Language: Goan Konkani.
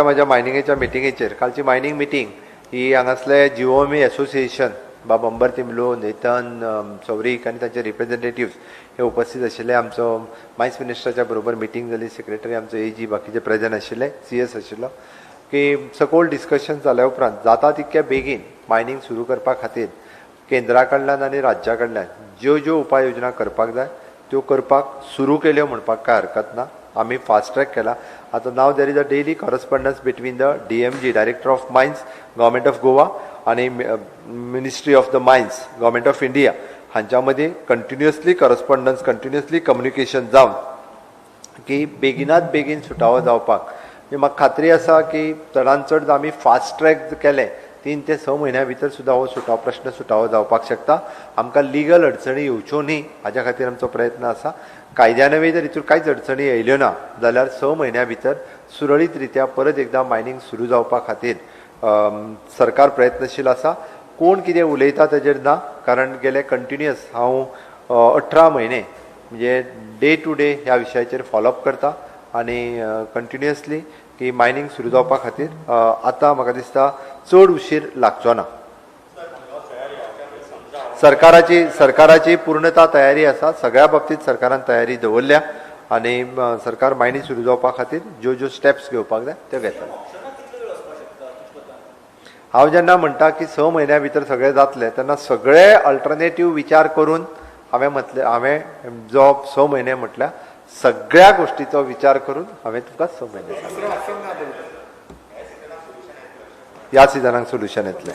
म्हज्या मायनिंगेच्या मिटिंगेचेर कालची मायनींग मिटींग ही हांगासले जीओएमई एसोसिएशन बाब अंबर तिमलो, नेतन सौरीक आनी तांचे रिप्रेझेंटेटिव्स हे उपस्थित आशिल्ले. आमचो मायन्स मिनिस्टराच्या बरोबर मिटींग जाली. सेक्रेटरी आमचो एजी, बाकीचे प्रेझेंट आशिल्ले, सीएस आशिल्लो की सकोल डिस्कशन जाल्या उपरांत जाता तितक्या बेगीन मायनींग सुरू करपा खातीर केंद्रा कडल्यान आनी राज्या कडल्यान ज्यो ज्यो उपाय योजना करपाक जाय त्यो करपाक सुरू केल्यो म्हणपाक कांय हरकत ना. आमी फास्ट ट्रॅक केला. आतां now there is a daily correspondence between the DMG, Director of Mines, Government of Goa आनी Ministry of the Mines, Government of India हांच्या मदीं कंटिन्युअसली करस्पॉन्डन्स, कंटिन्युअसली कम्युनिकेशन जावन की बेगिनात बेगीन सुटावो जावपाक. म्हणजे म्हाका खात्री आसा की चडान चड आमी फास्ट ट्रॅक केले, 3 ते 6 म्हयन्या भितर सुद्दां हो सुटाव प्रश्न सुटावो जावपाक शकता. आमकां लिगल अडचणी येवच्यो न्ही हाज्या खातीर आमचो प्रयत्न आसा. कायद्यान जर हितूर कांयच अडचणी येयल्यो ना जाल्यार 6 म्हयन्या भितर सुरळीत रित्या परत एकदां मायनींग सुरू जावपा खातीर सरकार प्रयत्नशील आसा. कोण कितें उलयता तेजेर ना, कारण गेले कंटिन्युअस हांव 18 म्हयने म्हणजे डे टू डे ह्या विशयाचेर फॉलोअप करता आनी कंटिन्युअसली की मायनींग सुरू जावपा खातीर आतां म्हाका दिसता चड उशीर लागचो ना. सरकाराची पूर्णता तयारी आसा. सगळ्या बाबतीत सरकारान तयारी दवरल्या आनी सरकार मायनींग सुरू जावपा खातीर ज्यो ज्यो स्टेप्स घेवपाक जाय त्यो घेतले. हांव जेन्ना म्हणटा की 6 म्हयन्या भितर सगळें जातलें, तेन्ना सगळे अल्टरनेटीव विचार करून हांवें म्हटलें. हांवें जो 6 म्हयने म्हटल्या, सगळ्या गोश्टीचो विचार करून हांवें तुमकां 6 म्हयने सांगले. ह्या सिजनाक सोल्युशन येतलें.